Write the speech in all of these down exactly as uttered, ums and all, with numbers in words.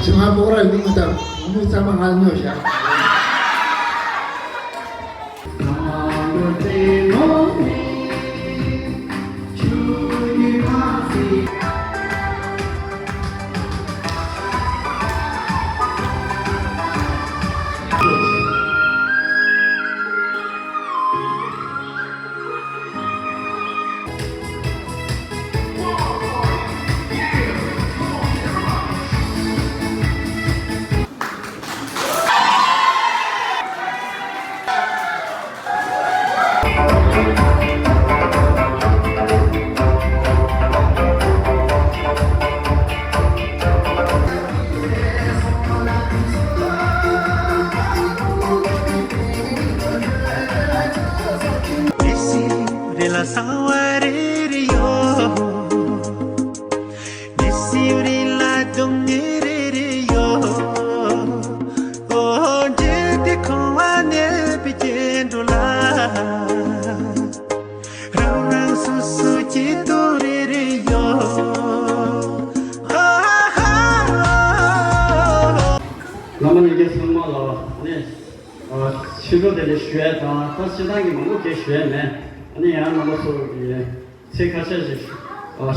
ཕྱི་མ་སྤོག་ར་ཡོང་མི་དང་མི་ཚང་མ་ང་ལ་ཉོ་བཞག་རེ་ལ་གསང་བ་རེ་རེ་ཡོད། ལི་སི་རི་ལ་དུང་ངེ་རེ་རེ་ཡོད། ཨོ་འདྲེ་དེ་ཁོང་བ་ནེ་པི་ཅེ་འགྲོ་ལ། རང་རང་སོ་སོ་ཅི་ཏུ་རེ་རེ་ཡོད། ཨ་ཧ་ཧ། བླ་མ་ལྷན་རྒྱས་ཚང་མ་ལ་ནས་ཕྱི་དྲོ་བདེ་ལེགས་ཞུ་ཡས་དང་ད་སྤྱིར་བཏང་གི་མང་པོ་གས་ཞུ་ཡས་མེད། ཨ་ནི་ཡང་རྣམ་པ་ཚོ་གི་ཚིག་ཁ་ཤས་ཤིག་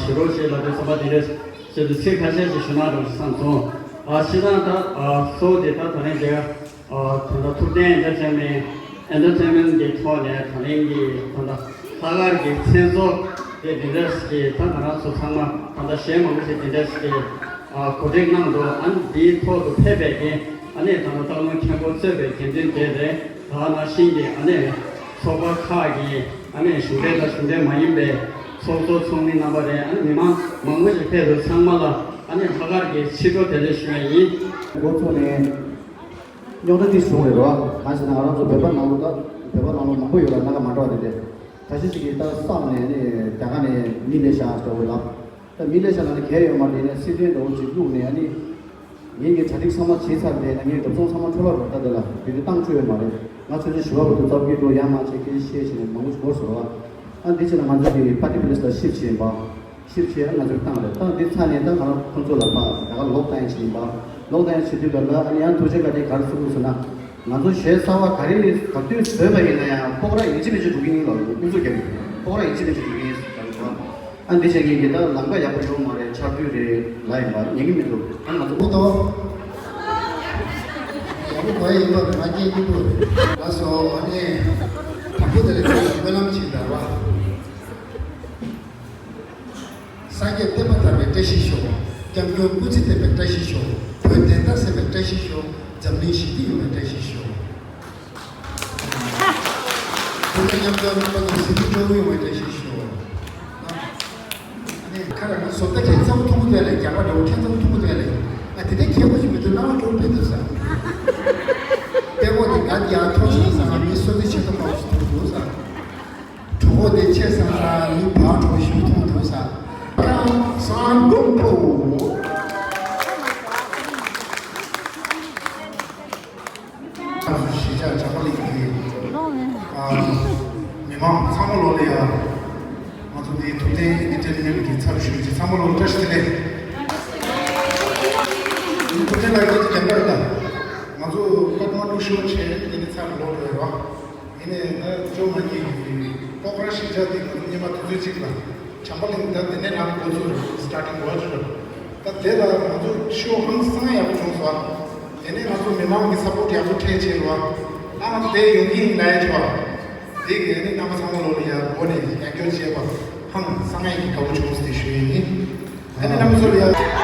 ཞུ་རོགས་བྱེད་ལབ་དུས་ཙམ་པ་དེ་འདྲས་བྱེད་དུས་ཚིག་ཁ་ཤས་ཤིག་ཞུ་ན་རོགས་བསམ་སོང་། ཨ་སྤྱིར་བཏང་ད་གཙོ་བོ་དེ་ད་ད་རིང་དེ་ད་ལྟ་ཐུབ་བསྟན་ཨེན་ཊར་ཊེན་མེན་ཊི་ཨེན་ཊར་ཊེན་མེན་ཊི་གི་ཐོག་ནས་ད་རིང་གི་ད་ལྟ་ལྷག་དཀར་གྱི་མཚན་ཚོགས་དེ་དེ་འདྲས་ཀྱི་ད་ང་རང་ཚོ་ཚང་མ་ད་ལྟ་གཞས་མང་པོ་ཞིག་དེ་འདྲས་ཀྱི་གོ་སྒྲིག་གནང་འདུག་ཨ་ནི་དེའི་ཐོག་ཏུ་ཕེབས་པའི་རྐྱེན་ཨ་ནི་ད་ལྟ་སྟག་ལུང་མཁན་པོ་གཙོས་པའི་དགེ་འདུན་སྡེ་དེ་ད་ག་ནང་བཞིན་གྱི་ཨ་ནི་ཚོགས་པ་ཁག་གི་ཨ་ནི་གཞུང་འབྲེལ་དང་གཞུང་འབྲེལ་མ་ཡིན་པའི་ཚོགས་གཙོ་ཚོགས་མི་རྣམ་པ་རེད། ཨ་ནི་མི་མང་མང་པོ་ཞིག་ཕེབས་འདུག་ཚང་མ་ལ་ཨ་ནི་ལྷག་དཀར་གྱི་ཕྱི་དྲོ་བདེ་ལེགས་ཞུ་བ་ཡིན། འགོ་ཚུགས་ནས་རྙོག་དྲ་ཏིས་བྱུང་རེད་རོ། གང་ཞེ་ན་ང་རང་ཚོ་བོད་པ་ནང་ལོགས་ད་བོད་པ་ནང་ལོགས་མང་པོ་ཡོད་ལ་སྣ་ཁ་མ་འདྲ་བ་དེ་འདྲས་ཁ་ཤས་ཤིག་གིས་ད་བསམ་ནས་ནི་རྒྱ་གར་ནས་མི་སླེབས་ཤག་འདྲ་བོ་ལབ། ད་མི་སླེབས་ཤག་ལ་ནི་གལ་ཡོད་མ་རེད་ནས་སྲིད་དོན་འདྲ་བོ་ཅིག་བླུགས་ནས་ཨ་ནི་ངེད་ཀྱི་གྲ་སྒྲིག་ཚང་མ་བྱས་ཚར་རེད་ན་ངའི་གྲབས་ཚོང་ཚང་མ་འཕྲོ་བརླག་རེད། ད་དེ་ལ་དུས་དུས་བཏང་བཅུག་ཡོད་མ་རེད། ང་ཆུ་ཚོད་བཞི་པ་བར་དུ་རྩ་བརྒྱུད་འགྲོ་ཡ་མ་བྱས་སྐད་ཆ་བཤད་བྱས་ནས་མང་པོ་ཞིག་འགོར་སོང་བ། ཨ་འདི་བྱས་ན་ང་ཚོ་གི་པར་ཊི་པི་ལེ་སི་ལ་ཤིབ་བྱས་ཡིན་པ། ཤིབ་བྱས་ང་ཚོས་བཏང་རེད། བཏང་འདི་ཚར་ནས་ད་ང་རང་ཁོང་ཚོ་ལ་ཕར་ད་ག་ལོག་བཏང་ཡིན་ཞིག་ཡིན་པ། ལོག་བཏང་ཡིན་བྱེད་དུས་ལ་ལ་ཨ་ནི་ཡང་ཐུགས་རྗེ་བཀའ་དྲིན་ག་རེ་གསུངས་འདུག་ཟེར་ན། ང་ཚོ་གཞས་གསར་བ་ག་རེ་ག་དུས་བཟོས་པ་ཡིན་ན་ཡང་སྤོག་ར་ཡིན་གཅིག་མིན་གཅིག་འགྲོ་གི་ཡིན་ལ་དབུ་མཛད་རྒྱབ་སྤོག་ར་ཡིན་གཅིག་མིན་གཅིག་འགྲོ་གི་ཡིན་ཟེར་གི་འདུག་ཨ་འདི་བྱས་ངེད་ཀྱི་ད་ལམ་ཁ་ཡག་པོ་ཡོང་མ་རེད། ཆར་དུས་རེད་ལ་ཡིན་པ་ཉན་གི་མི་འདུག་ཨ་ང་ཚོ་མི་འདུག་ཡག་པོ་ག་ཡིན་པ་ང་སྐད་སྙན་པོ་རེད། ལགས་སོ། ཨ་ནི་དང་པོ་དེ་ལ་ཁྱེད་ལ་སྨོན་ལམ་ཅིག་དར་བ། སངས་རྒྱས་བསྟན་པ་དར་བའི་བཀྲ་ཤིས་ཤོག་སྐྱབས་མགོན་སྐུ་ཚེ་བརྟན་པའི་བཀྲ་ཤིས་ཤོག་བོད་བདེན་མཐའ་གསལ་བའི་བཀྲ་ཤིས་ཤོག་འཛམ་གླིང་ཞི་བདེ་ཡོང་བའི་བཀྲ་ཤིས་ཤོག་བོད་མི་མཉམ་འབྲེལ་རྣམ་པ་ཚོ་ཟིན་བྲིས་སྤྲོ་བོ་ཡོང་བའི་བཀྲ་ཤིས་ཤོག་ཨ་ནི་ཁ་ར་ང་བཟོ་ལྟ་ཁྱད་མཚར་པོ་མཐོང་གི་འདུག་ལས། རྒྱག་པ་འདྲ་བོ་ཁྱད་མཚར་པོ་མཐོང་གི་འདུག་ལས། ཨ་དེ་འདྲའི་ཁྱད་པར་ཞིག་མི་འདུག་སྣང་བ་སྤྲོ་བོ་ཕེབས་འདུག་ས། དཔེ་ཁོག་དེ་ང་དེ་ཡར་མཐོང་སོང་ས་ང་མི་སོ་སོའི་ཆེད་དུ་མང་པོ་ཞིག་མཐོང་འདུག་ས། གྲོད་ཁོག་དེ་ཆེ་སང་ས་མི་བག་གྲོ་ཞིག་མཐོང་འདུག་ས། ཀྲང་སང་དགོང་པོ། གཞིས་ཆགས་བྱམས་པ་གླིང་གི་ཨ་མི་མང་ཚང་མ་ལོ་ལ་ཡ། ང་ཚོ་འདི་ཐུབ་བསྟན་ཨེན་ཊར་ཊེན་མེན་ཊི་གི་ཚབ་ཞུས་ཀྱི་ཚང་མ་ལོ་བཀྲ་ཤིས་བདེ་ལེགས། ཐུབ་བསྟན་ལགས་ཀྱིས་ལན་པར་ལ་ང་ཚོ་ཀ་ཐ་མན་ཌུ་ཤོ་བྱས་འདི་ནི་ཚར་ལོ་རེད་བ། ཡིན་ནའི་ད་ཇོ་མ་གི་སྤོག་ར་གཞིས་ཆགས་འདི་ང་ཚོ་སྔོན་མ་དུས་ཚོད་གཅིག་ལ་བྱམས་པ་གླིང་ད་དེ་ནས་རང་འགོ་ཚུགས་རེད། སི་ཊར་ཊིང་འགོ་ཚུགས་རེད། ད་དེ་ལ་ང་ཚོ་ཤོ་ཧང་སང་ཡག་པོ་བྱུང་སོང་། དེ་ནས་ང་ཚོ་མི་མང་གི་སཔོར་ཊི་ཡག་པོ་འཕྲད་བྱས་རེད་བ། ད་ང་ཚོ་དེ་ཡོང་གི་ཡིན་ལབ་ཡ་བྱས་བ། དེ་གི་ནི་རྣམ་པ་ཚང་མ་ལོ་ལ་ཡ་སྒོ་ནས་རྒྱབ་སྐྱོར་བྱས་པ་ཧང་སང་ཡག་གི་དགའ་པོ་བྱུང་སོང་དེ་ཞུ་ཡིན། ཨ་ནི་རྣམ་པ་ཚོ་ལ་ཡ།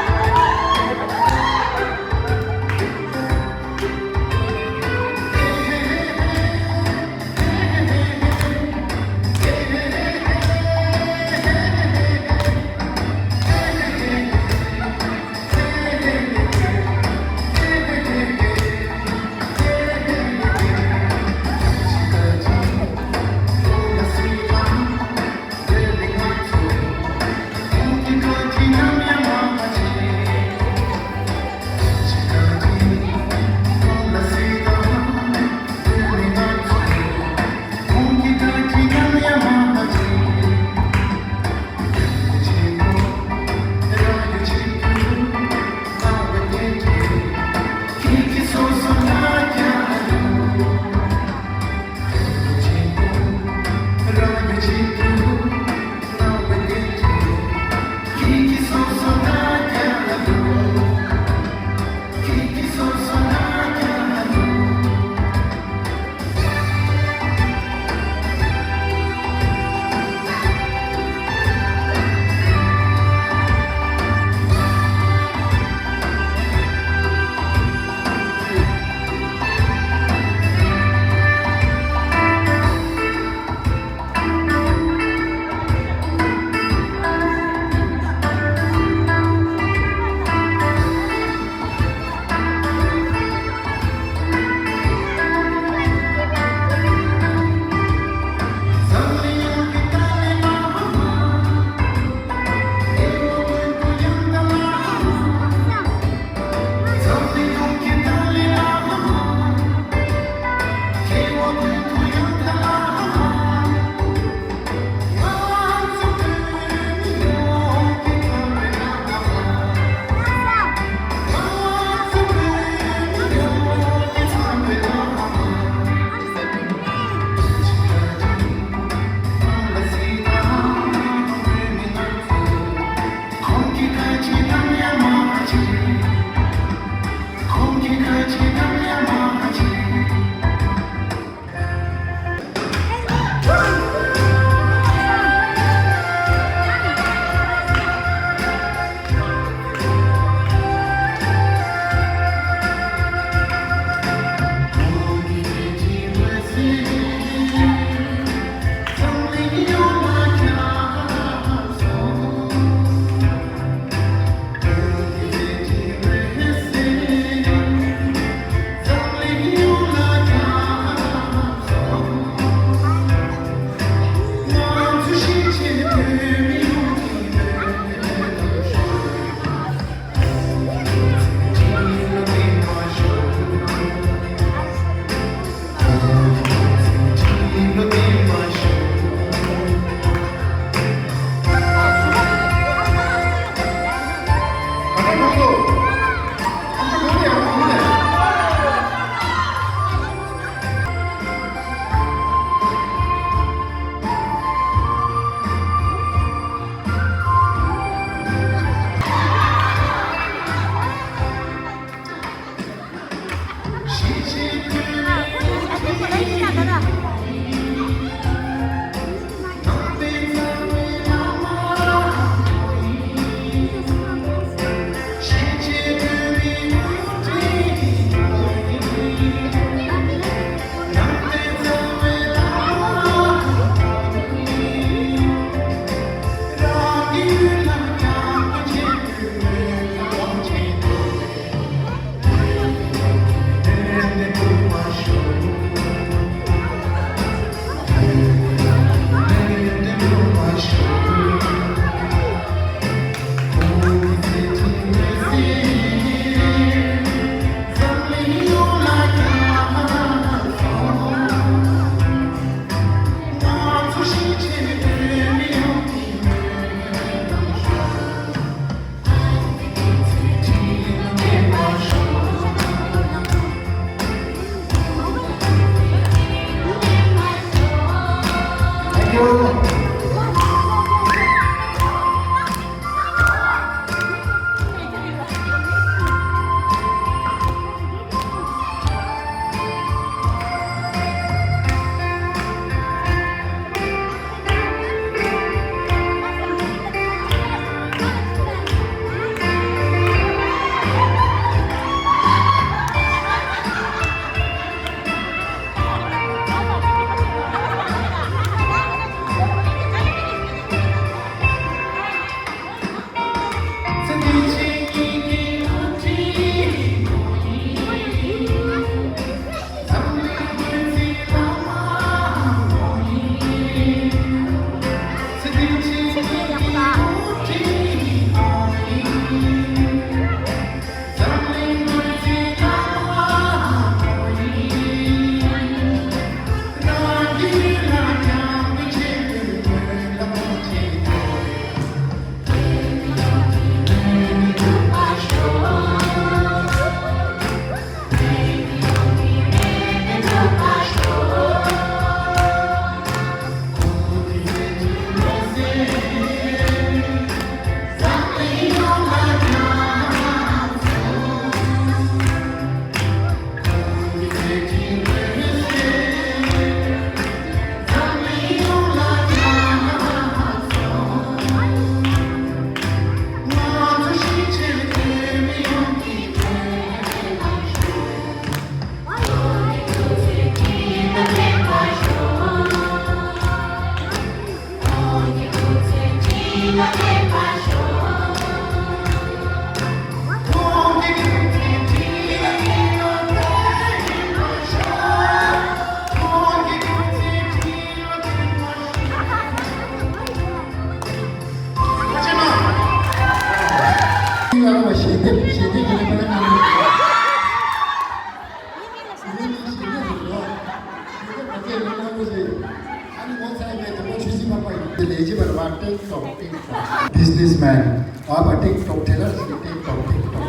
ཨ་བ་ཏིག་ཏོག་ཏེ་ལ་སི་ཏིག་ཏོག་ཏིག་ཏོག་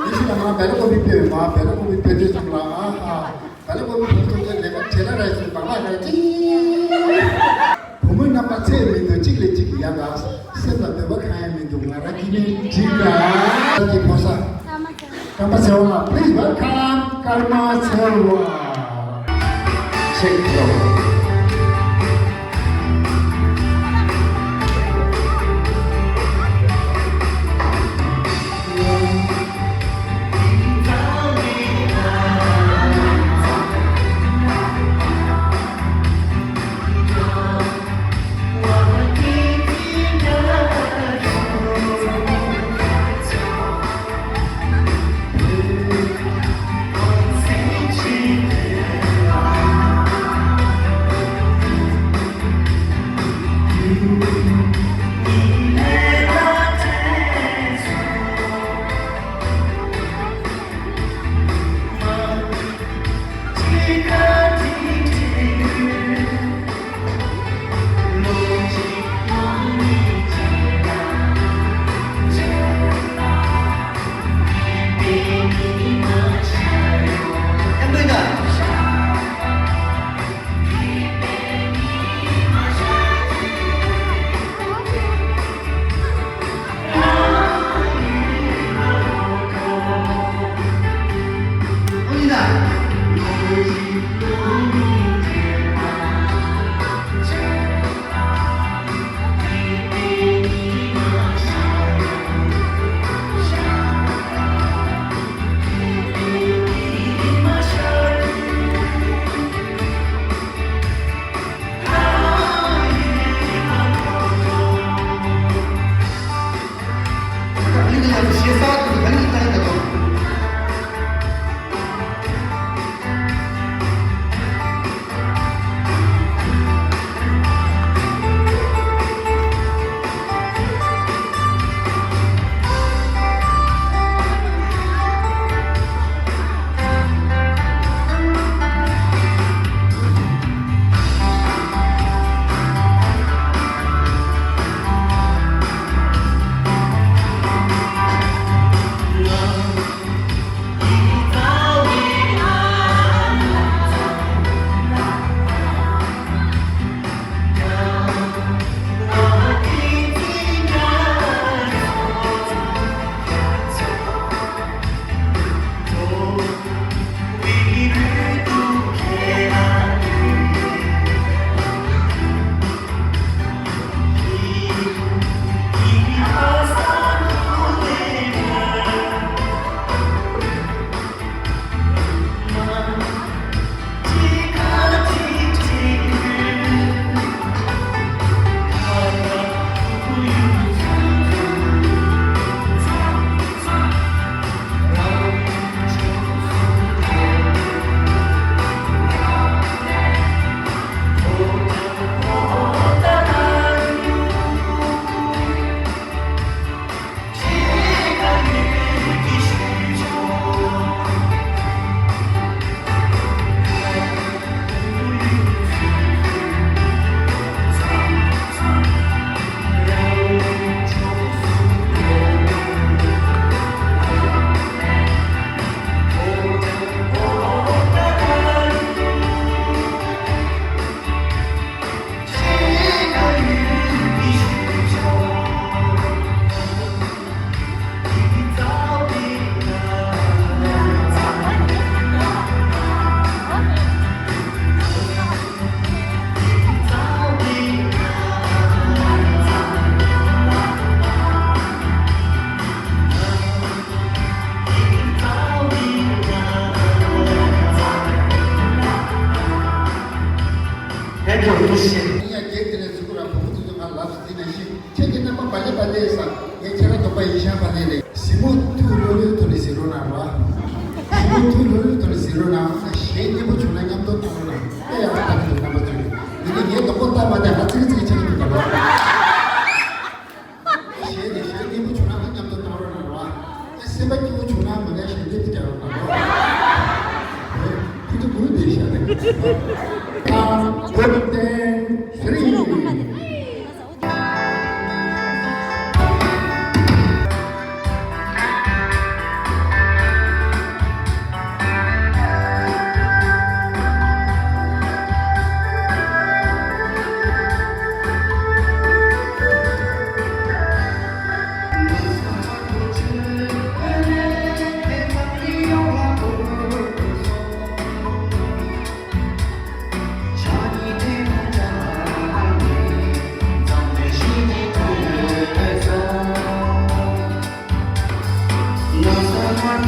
ཡེ་ཤུ་ལ་མ་བེ་ལ་ཀོ་བི་པེ་མ་བེ་ལ་ཀོ་བི་པེ་དེ་སོང་ལ་ཨ་ཧ། བེ་ལ་ཀོ་བི་པེ་ཏོག་ཏེ་ལེ་ཀ་ཏེ་ལ་ར་སི་བ་ལ་ར་ཀི། བུ་མོ་རྣམ་པ་ཚེ་མི་འདུག་གཅིག་ལས་གཅིག་ཡག་ག། སེམས་ལ་འདོད་པ་གང་ཡང་མི་འདུག་ང་ར་ཀི་ནི་འགྲིག་ག། ཀི་ཕོ་ས། ཀམ་པ་སེ་ཝ་ལ། Please welcome ཀརྨ་སེ་ཝ། Check it out. Thank you. ཡིན་ཡང་རྒན་དེ་ནས་གཟུགས་ར་བུ་མོ་དེ་ཚོ་ང་ལབ་སུ་འཛིན་ནས་ཤི། ཁྱེད་ཀྱི་རྣམ་པ་བ་ལེ་བ་ལེ་ས། ངས་ཁྱེད་ར་དོག་པ་ཡིན་ཤང་བ་ལེ་ལེ། གཟིགས་མོ་ཐུགས་ལྷོད་ལྷོད་ཐོག་ནས་གཟིགས་རོགས་གནང་རོགས། གཟིགས་མོ་ཐུགས་ལྷོད་ལྷོད་ཐོག་ནས་གཟིགས་རོགས་གནང་། ང་གཞས་སྙན་པོ་བྱུང་ན་མཉམ་དུ་གཏོང་རོགས་གནང་། ཨེ་ཡ་ད་གི་འདུག་རྣམ་པ་ཚོས། འདི་ནི་ངའི་དོག་པ་ལྟ་མ་བསྡད་ང་ཚིག་གི་ཚིག་གི་ཆགས་ཀྱི་འདུག་ག་ལོ། གཞས་ནི་གཞས་སྙན་པོ་བྱུང་ན་ང་མཉམ་དུ་གཏོང་རོགས་གནང་རོགས། ཨེ་སེམས་པ་སྐྱིད་པོ་བྱུང་ན་མ་ནས་གཞས་འདི་རྒྱག་རོགས་གནང་རོགས། ཁུ་ཚུར་དགུ་དེ་བཞག་ནས། One, two, three.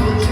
ཐུགས་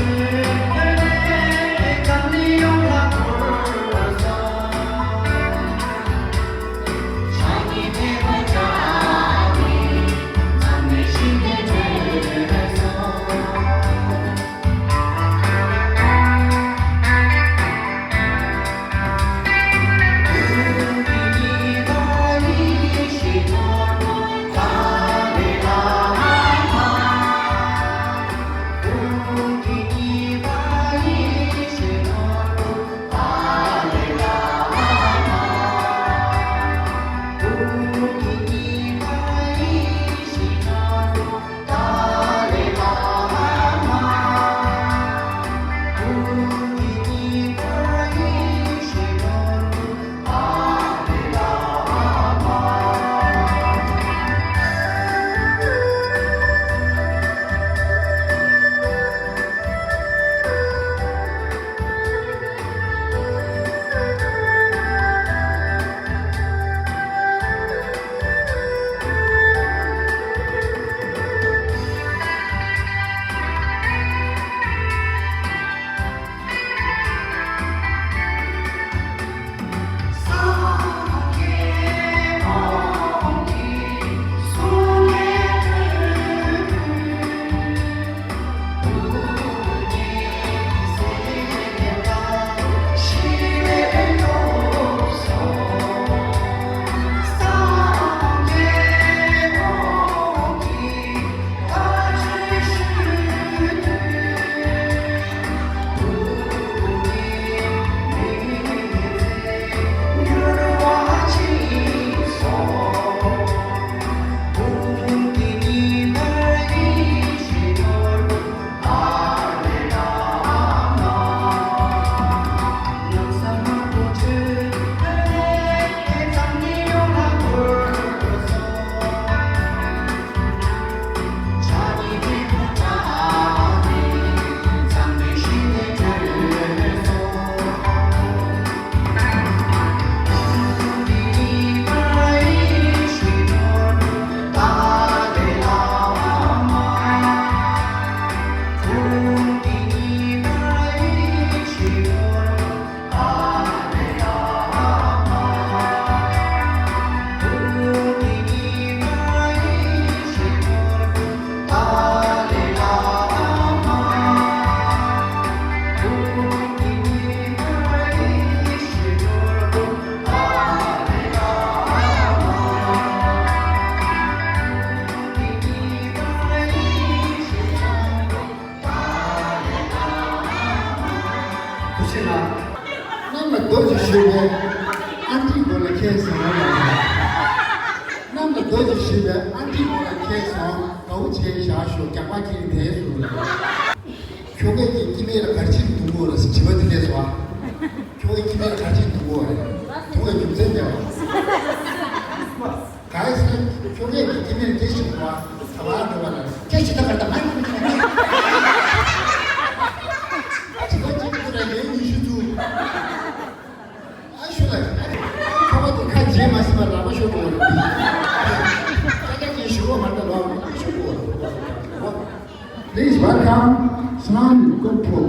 རྗེ་གནང་། གནམ་ལ་རྡོ་གཅིག་གཞུས་པའི་ཨ་འདྲིས་མགོ་ལ་ཁྱེར་སོང་ལ། གནམ་ལ་རྡོ་གཅིག་གཞུས་པའི་ཨ་འདྲིས་མགོ་ལ་ཁྱེར་སོང་། དགའ་བོ་བྱས་བཞག་ཤོག་རྒྱག་པ་ཁྱེར་དེ་སུ་ལ། ཁྱོ་གས་ཀྱི་སྐྱེ་དམན་ལ་ག་རེ་བྱེད་འདུག་གོ་ལ་ཟེར་དྲི་བ་དེ་སླེབས་སོང་ཨ། ཁྱོ་གས་སྐྱེ་དམན་ལ་ག་རེ་བྱེད་འདུག་གོ་རེད། དུང་ལ་རྒྱུ་མཚན་མེད་པ། གལ་སྲིད་ཁྱོད་རང་གི་སྐྱེ་དམན་སྐད་ཆ་བ་ད་བར་འགྲོ་བ་ལ་སྐད་ཆ་ད་གར་ད་ང་ཡང་མི་ཤེས། ཨ་ཅི་ཁ་ཅིག་ཁོ་ན་ཡན་ཉི་ཤུ་ཚུ། ཨ་ཤོ་ལ་ཁ་བ་དེ་ཁ་རྗེས་མ་ཟིན་པ་ར་མ་ཤོ་འགྲོ་བ་རེད། ཁ་ཁ་ཅིག་ཞུ་བ་མ་ད་ལོ་ཤོ་འགྲོ་བ་རེད། Please welcome Snan Gokpo.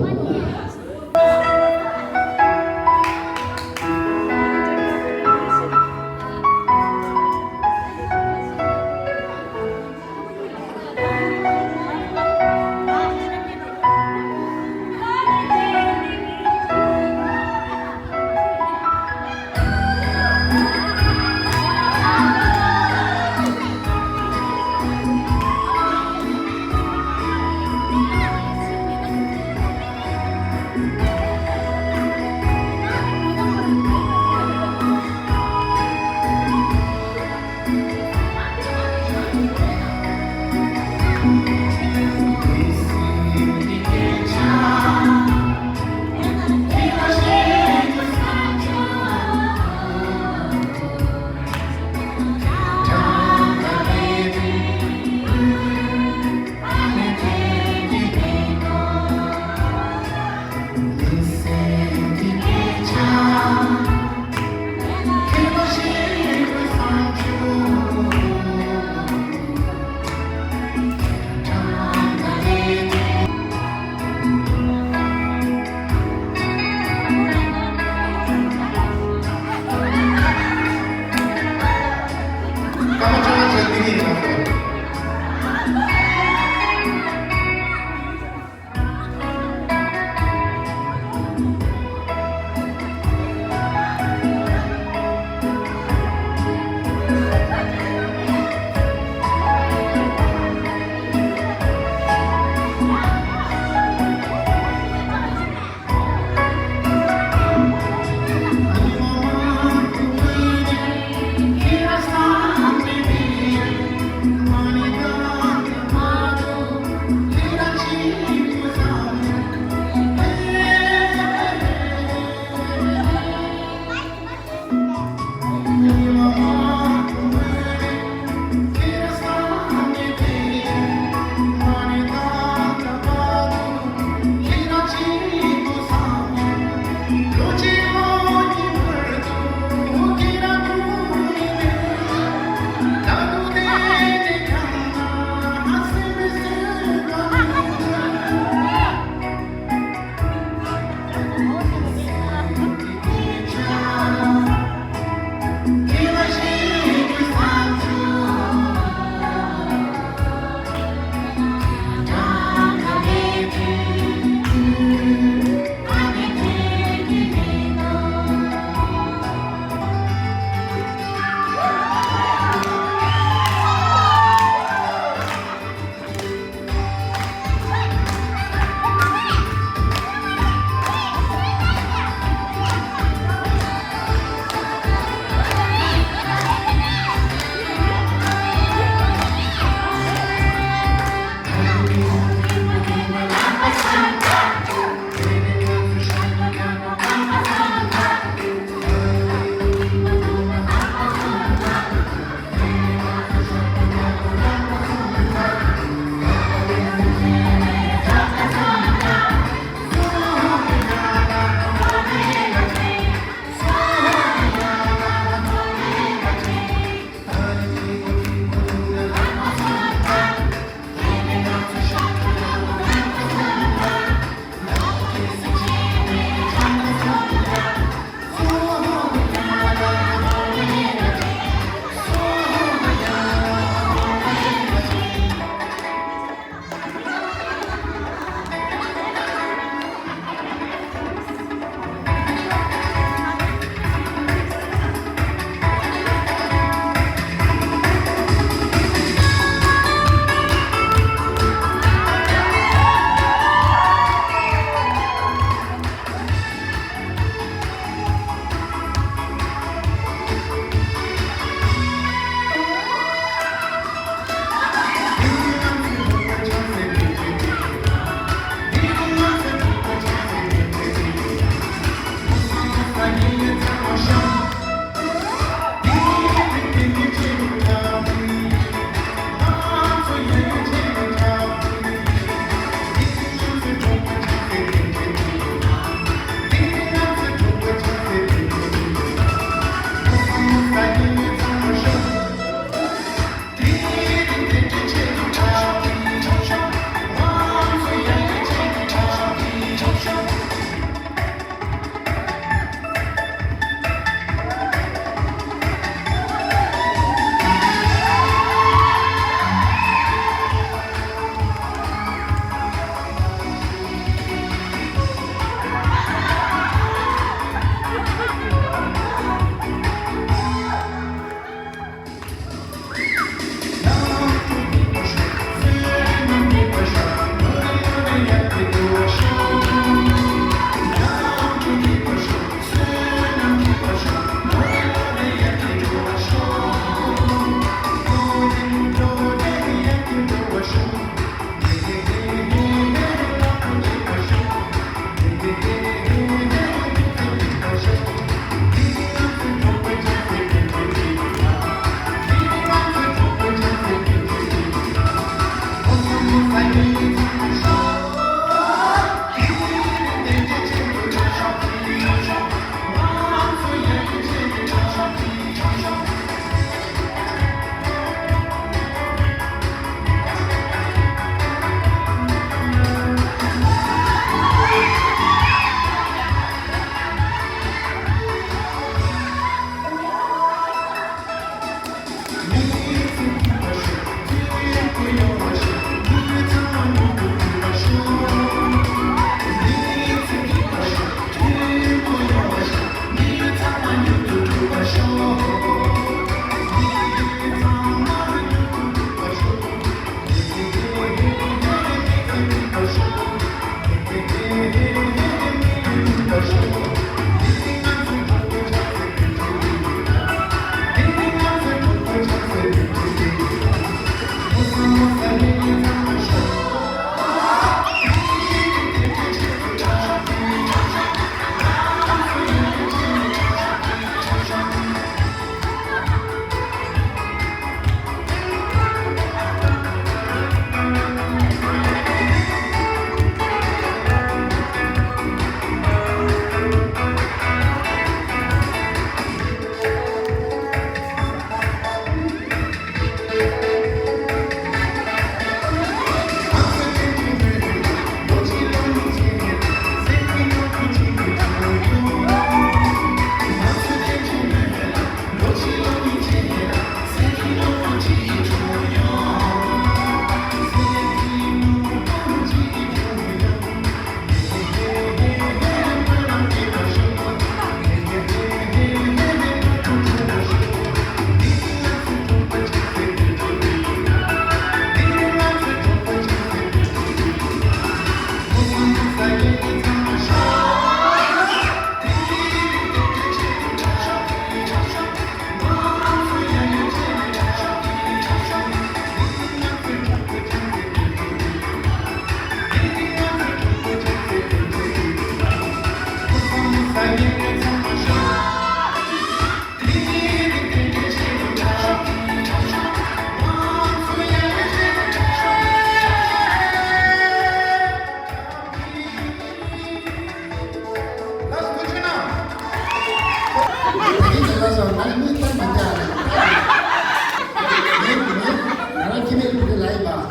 ང་རང་ཁྱིམ་མི་ཕུ་ཏུ་ལ་ཡིན་པ། ནང་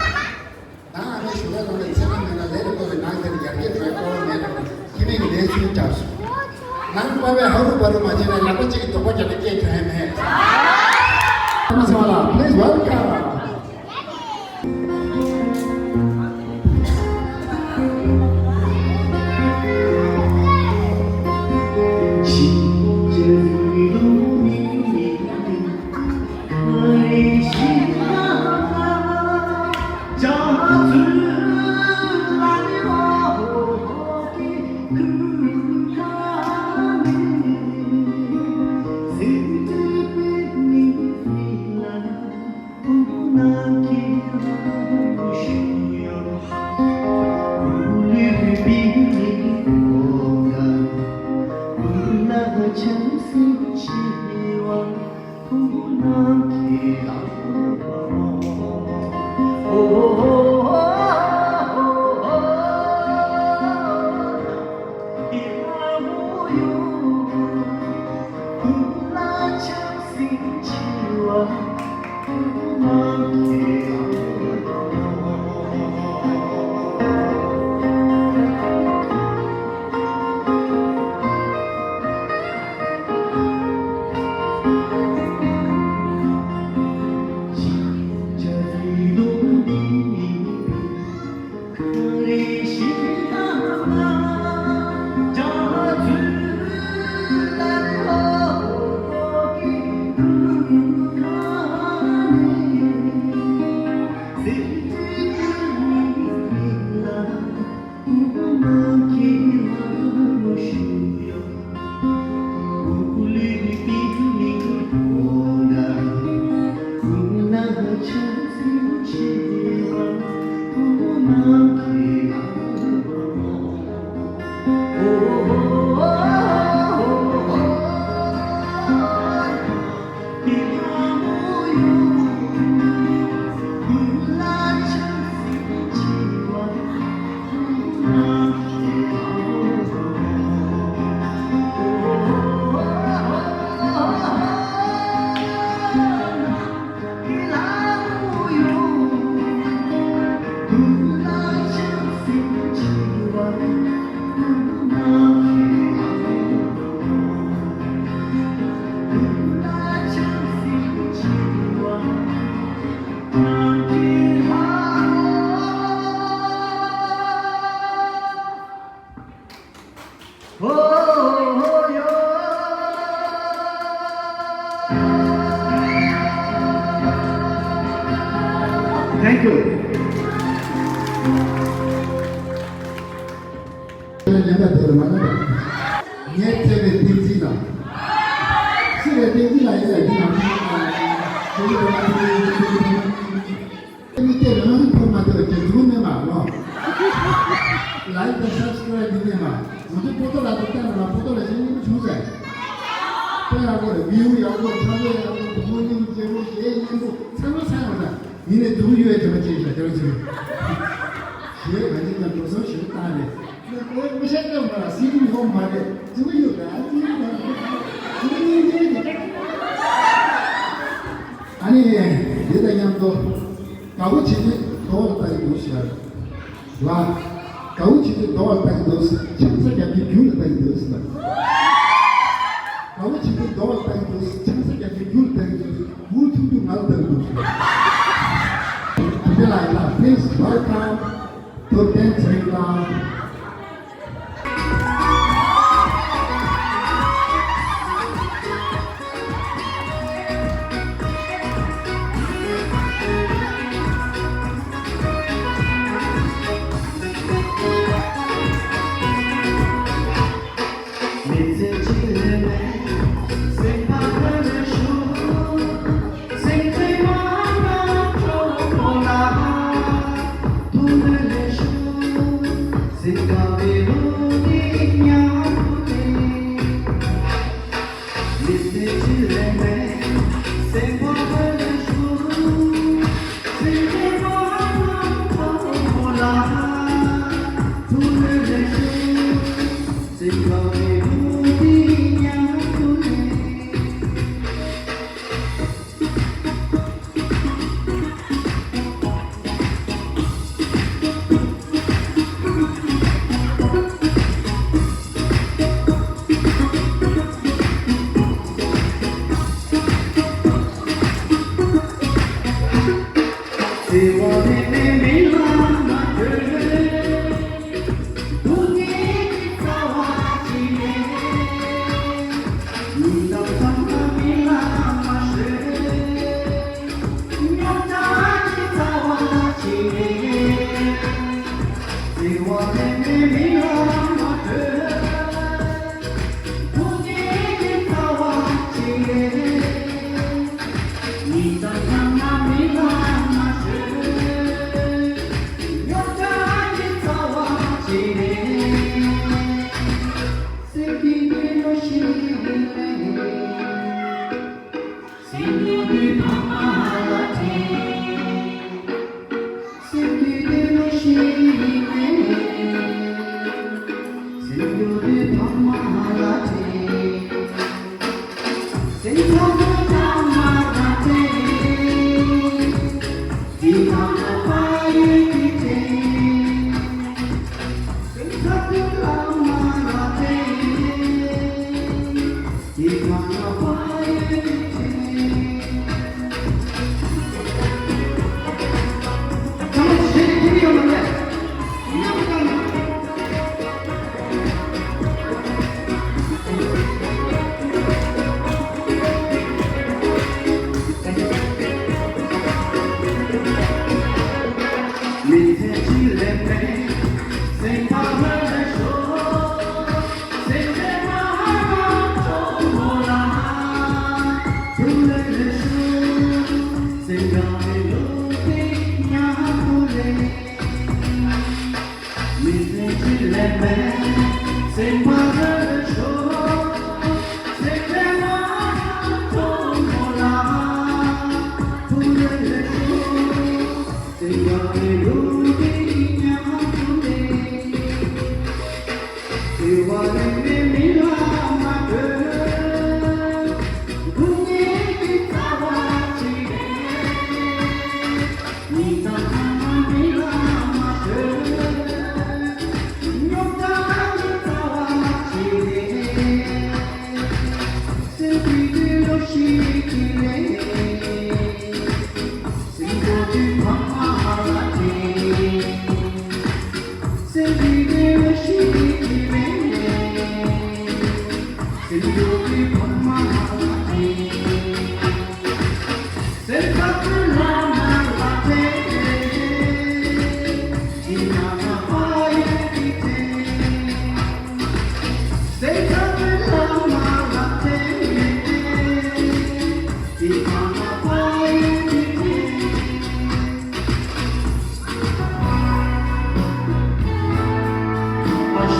ཨ་མའི་ཞོགས་ལས་ལངས་ནས་ཚེ་རིང་མེད་ན་ལས་རེ་བསྐོར་བའི་ནང་དེར་ཡར་རྒྱས་འགྲོ་ཡ་སྐོར་མེད་ལ་ཁྱིམ་མི་གི་ལས་ཚུལ་བརྒྱབ་སོང་། ནང་པ་བས་ཧ་རུ་བ་རུ་མ་བྱས་ནས་ལག་པ་གཅིག་གིས་རྡོག་པ་རྒྱག་ན་སྐད་གྲགས་ཡ་མེད། ཨ་མ་ཚང་མ་ལ་please welcome. Thank you. ཉན་པ་དེར་མ་ཉན་པ། ངས་བཙལ་བའི་བསྟན་འཛིན་ལ། སུ་རེད་བསྟན་འཛིན་ལ་ཡིན་ལ་ཡིན་ནམ། དེ་ནི་དེ་ནི་དེ་རང་རིགས་ཕོ་མ་དེ་བ་ཅན་འཛུགས་མེད་མ་རོ། Like དང་subscribe འདི་ནས་མ། ང་ཚོ་པོ་ཏོ་ལ་དུ་བལྟས་ན་ལ་པོ་ཏོ་ལ་ཞེ་སྙིང་པོ་བྱུང་ཟེར། དཔེ་ཡག་པོ་རེད། view ཡག་པོ། ཆ་ཚང་ཡག་པོ། བུ་མོ་སྙིང་རྗེ་པོ། གཞས་སྙན་པོ། ཚང་མ་ཚང་ཡོད་ད། ཡིན་ནའི་སྡུག་ཡོད་ཅེས་པ་ཅེས་ཤ་རྒྱ་ཆེ། ཞེས་ག་ཅིག་ཀྱང་འགྲོ་སོང་ཞེ་པོ་བཏང་རེད། ཁོའི་སྐུ་ཤ་སྐྱོན་པ་ལ་སྲིད་ཡོང་མ་རེད། སྡུག་ཡོད་ད། སྡུག་ཡོད་ད། སྡུག་སྙིང་རྗེ་ནི། ཨ་ནི་འདི་དང་མཉམ་དུ། དགའ་བོ་བྱེད་དུས་རྡོ་བར་ལྟ་ཡི་འདུག་ཟེར། ལ། དགའ་བོ་བྱེད་དུས་རྡོ་བར་ལྟ་ཡི་འདུག་ཟེར། ཆང་ས་རྒྱག་རྒྱུ་རྒྱུ་ལ་ལྟ་ཡི་འདུག་ཟེར། དགའ་བོ་བྱེད་དུས་རྡོ་བར་ལྟ་ཡི་འདུག་ཟེར། ཆང་ས་རྒྱག་རྒྱུ་རྒྱུ་ལ་ལྟ་ཡི་འདུག་ཟེར། འུ་ཐུག་དུས་ང་ལ་ལྟ་ཡི་འདུག་ཟེར། དེ་ལ་ཡིན་ན། Please welcome to Ten Sri Lanka.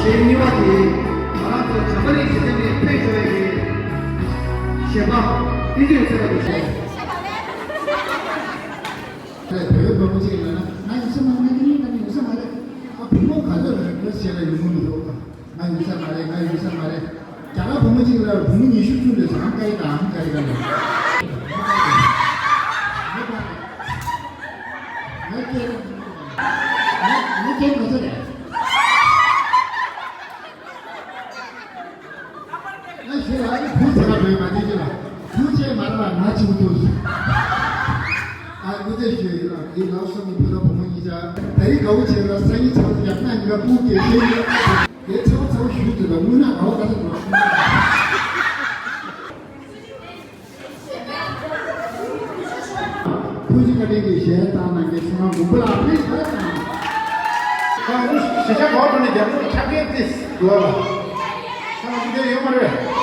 གཞས་གཉིས་པ་དེ་ང་རང་ཚོ་བྱམས་པ་རིགས་ཀྱི་སྟེང་ནས་ཕེབས་འགྲོ་བའི་གཞས་པ་ཏིང་ཏིང་ཟེར་བ་དེ་ཞུ། བོད་བུ་མོ་གཅིག་ལ་ན་ང་ཡིན་ས་མ་རེད། ང་ཡིན་ས་མ་རེད། ཨ་བུ་མོ་ག་ཚོད་རེད། ཁྱོད་བཤད་ལ་ཡོང་གི་མི་འདུག་ང་ཡིན་ས་མ་རེད། ང་ཡིན་ས་མ་རེད། རྒྱ་གར་བུ་མོ་གཅིག་ལ་བུ་མོ་ཉི་ཤུ་བཅུ་འདྲ་ཟེར། ཨམ་ཀ་ཡི་དང་ཨམ་ཀ་ཡི་ག་ལ། ང་སྐད་ང་སྐད་ག་ཚོད་རེད། ང་ཞེ་ལ་བུ་ཟེར་བ་བོད་མ་བདེ་གི་ལ། བུ་ཆེ་མ་ར་ལ་ང་ཆུང་ཐུག་ཨ་ཁུ་ཚེ་ཞུ་ཡིན་ལ། ཡིན་ལགས་སོ། ངའི་བུ་དང་བུ་མོ་གཉིས་ཆ་ད་རིང་དགའ་བོ་བྱས་ལ། སང་ཉིན་ཚ་བོ་ཡག་ན་ཡིན་ལ། སྤུ་གེ་ཤེས་ཡོད། དེ་ཚ་བོ་ཚ་བོ་ཞུ་དུས་ལ་དངོས་གནས་དགའ་བོ་ག་ཚོད་འགྲོ། ཐུགས་རྗེ་བཀའ་དྲིན་གྱིས་གཞས་བཏང་གནང་མཁན་ཚེ་རིང་མགོན་པོ་ལགས། པི་ལིས་ཕེབས་དང་། ཁོང་གཞིས་ཆགས་གོ་ཐོག་ནས་རྒྱབ་སྐྱོར་ཆ་རྐྱེན་ཏིས་འདུག་ཨ། ཁོང་ལ་ཐུགས་རྗེ་ཡོད་མ་རེད།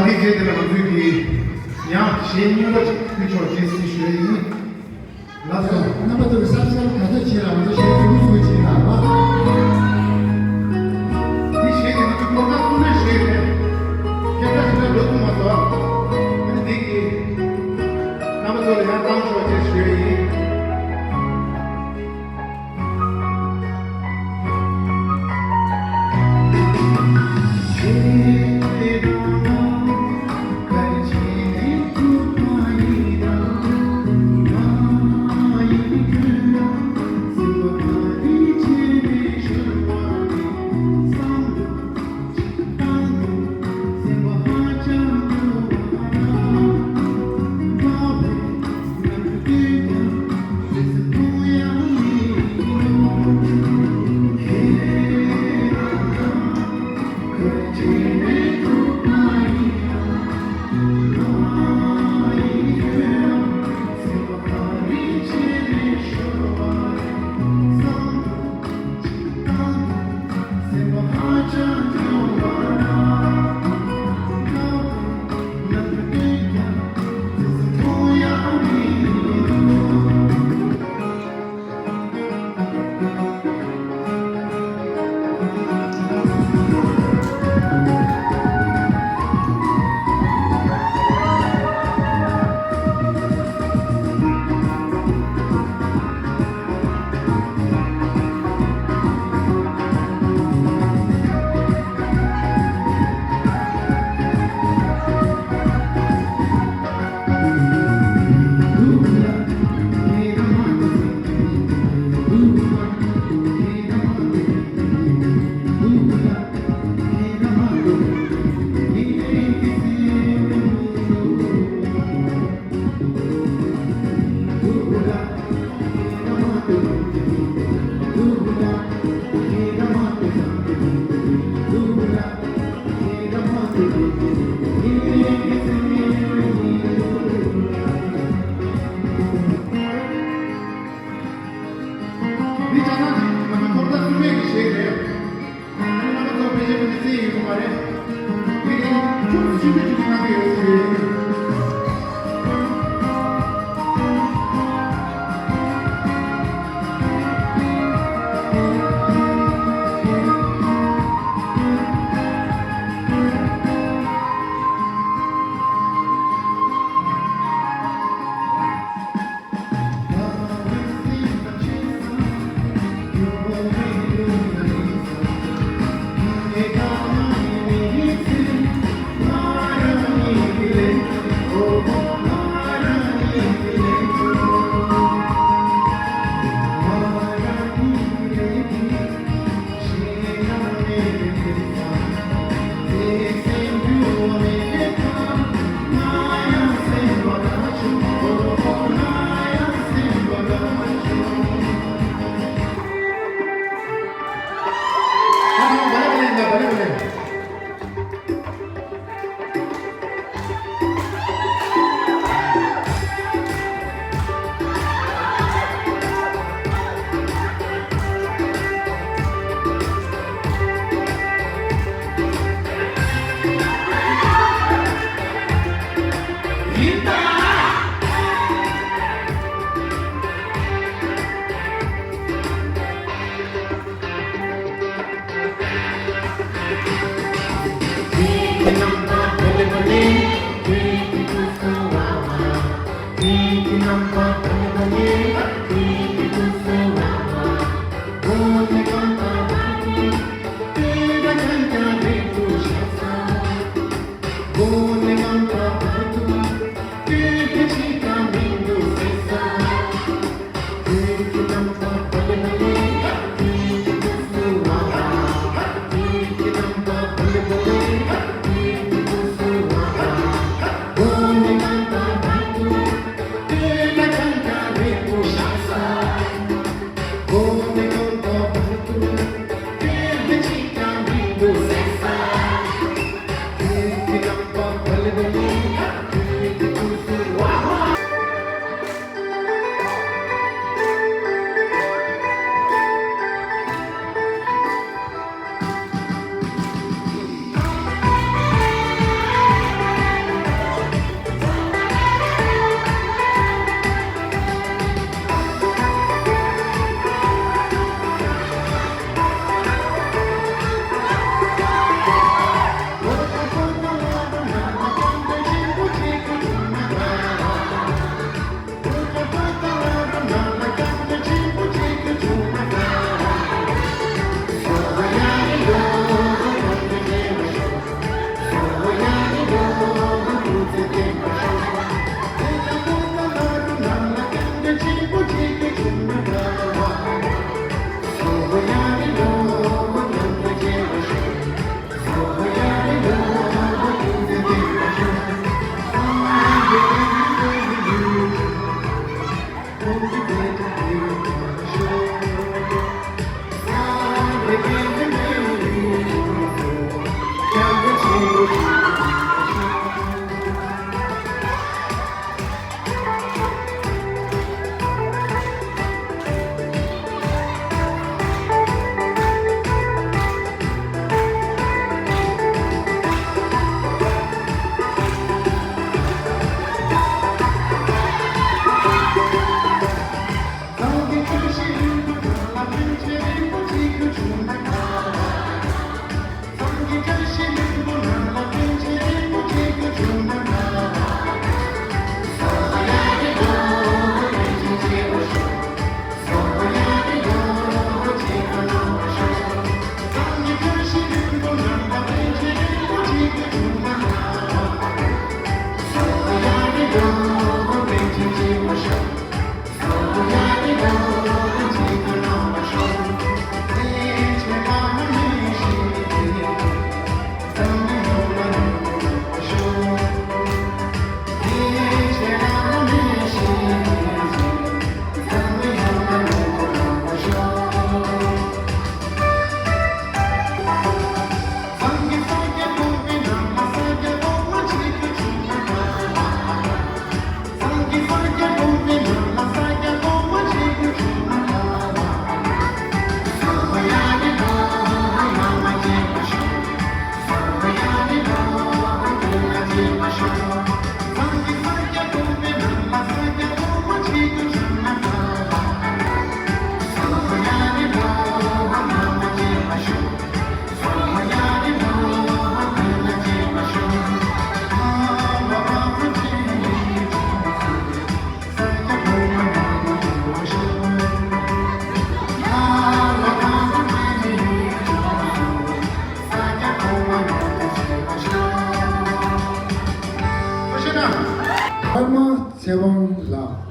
དེའི་རྗེས་དེ་ལ་ང་ཚོས་ཀྱིས་ཡང་གཞས་རྙིང་པ་ཅིག་ཕུལ་ཆོག་ཅེས་ཞུ་ཡ་ཡིན། ལགས་སོ། རྣམ་པ་ཚོས་གཟབ་གཟབ་ག་ཚོད་བྱེད་ལ་ང་ཚོ་གཞས་ཐུང་ཐུང་བྱེད་ལ་བ། འདི་གཞས་དེ་ང་ཚོ་ཁོ་ན་གསུང་ནས་གཞས་རེད། ཁྱེད་ཚོ་ཞིག་ལ་འགྲོ་ཐུབ་མ་སོང་། ཨ་ནི་འདི་གིས་རྣམ་པ་ཚོ་ལ་ཡང་བཏང་ཆོག་ཅེས་ཞུ་ཡ་ཡིན། འདི་ཆ་ཚང་གི་ང་ཚོ་ཐོག་མཐའ་བསུ་མེད་ཀྱི་གཞས་རེད། ཨ་ནི་རྣམ་པ་ཚོ་ཕལ་ཆེར་ཕལ་ཆེར་གསན་ཡོད་ཀྱི་མ་རེད། དེ་ག་ནི་ཁྱུག་ཙམ་ཞིབ་ཏུ་ཞིབ་ཏུ་གནང་གི་ཡོད་ཟེར་ཡོད། མཐེ་བོང་ལགས།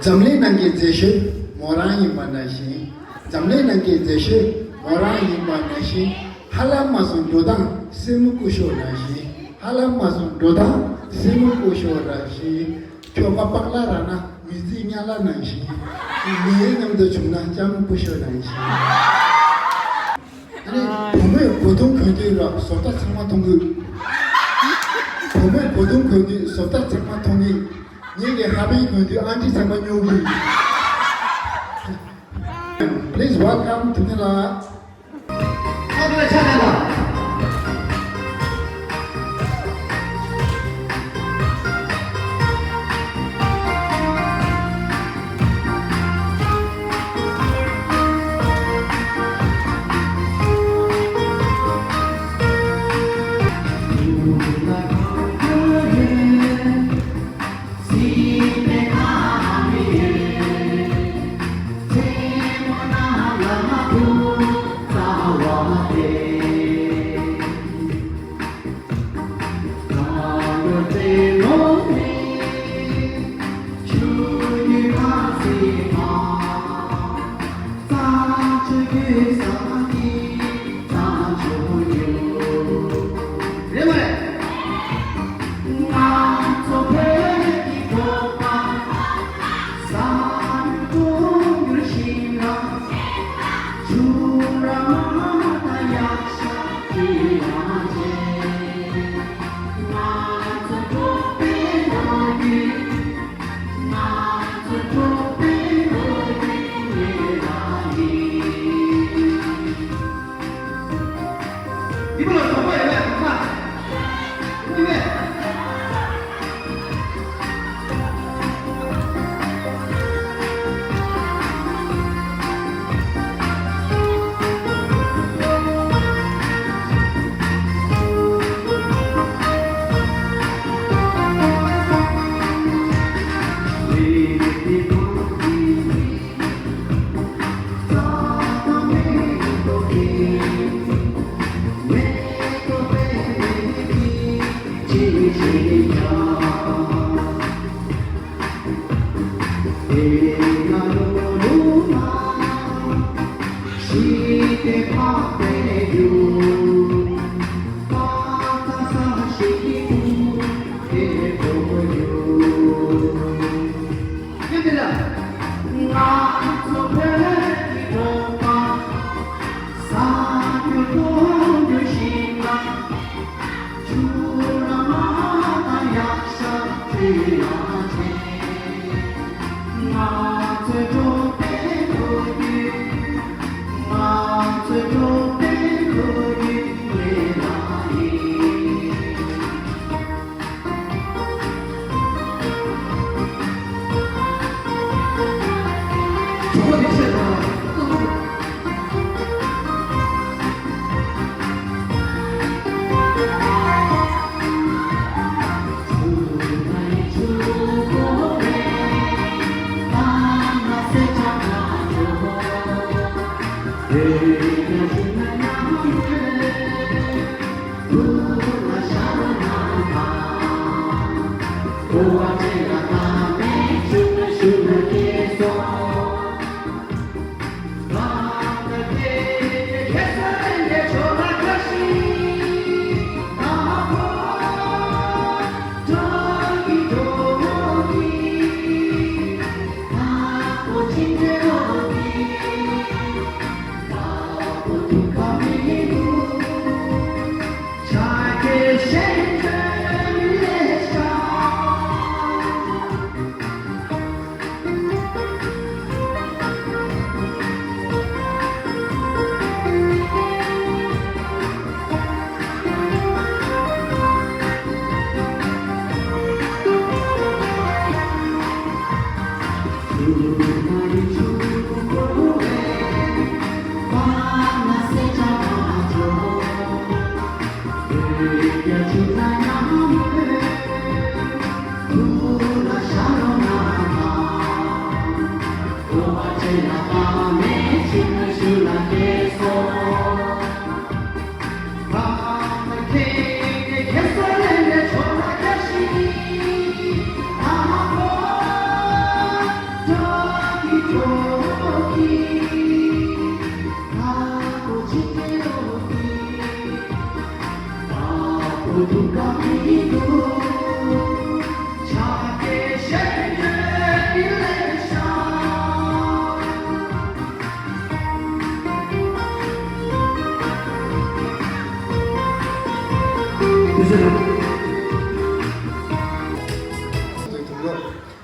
འཛམ་གླིང་ནང་གི་མཛེས་ཤོས་མོ་རང་ཡིན་པ་ནང་བཞིན། འཛམ་གླིང་ནང་གི་མཛེས་ཤོས་མོ་རང་ཡིན་པ་ནང་བཞིན། ཧ་ལམ་མ་སོང་འགྲོ་སྟངས་སེན་མོ་སྐུ་ཞོག་ནང་བཞིན། ཧ་ལམ་མ་སོང་འགྲོ་སྟངས་སེན་མོ་སྐུ་ཞོག་ནང་བཞིན། ཁྱོ་ག་སྤང་ལ་ར་ན་མི་རྫི་ཉ་ལ་ནང་བཞིན། མི་ཡའི་མཉམ་དུ་བྱུང་ན་ལྕམ་སྐུ་ཞོག་ནང་བཞིན། ཨ་ནི་བུ་མོས་གོས་ཐུང་གོན་དུས་ར་བཟོ་ལྟ་ཚང་མ་མཐོང་གི། བུ་མོས་གོས་ཐུང་གོན་དུས་བཟོ་ལྟ་ཚང་མ་མཐོང་གི། ངེད་ཀྱི་ཧ་པན་གོན་དུས་ཨང་ཀྲི་ཚང་མ་ཉོ་གི། Please welcome ཐུབ་བསྟན་ལགས། ཨ་ཁུ་ལ་ཆ་ལ་ལ།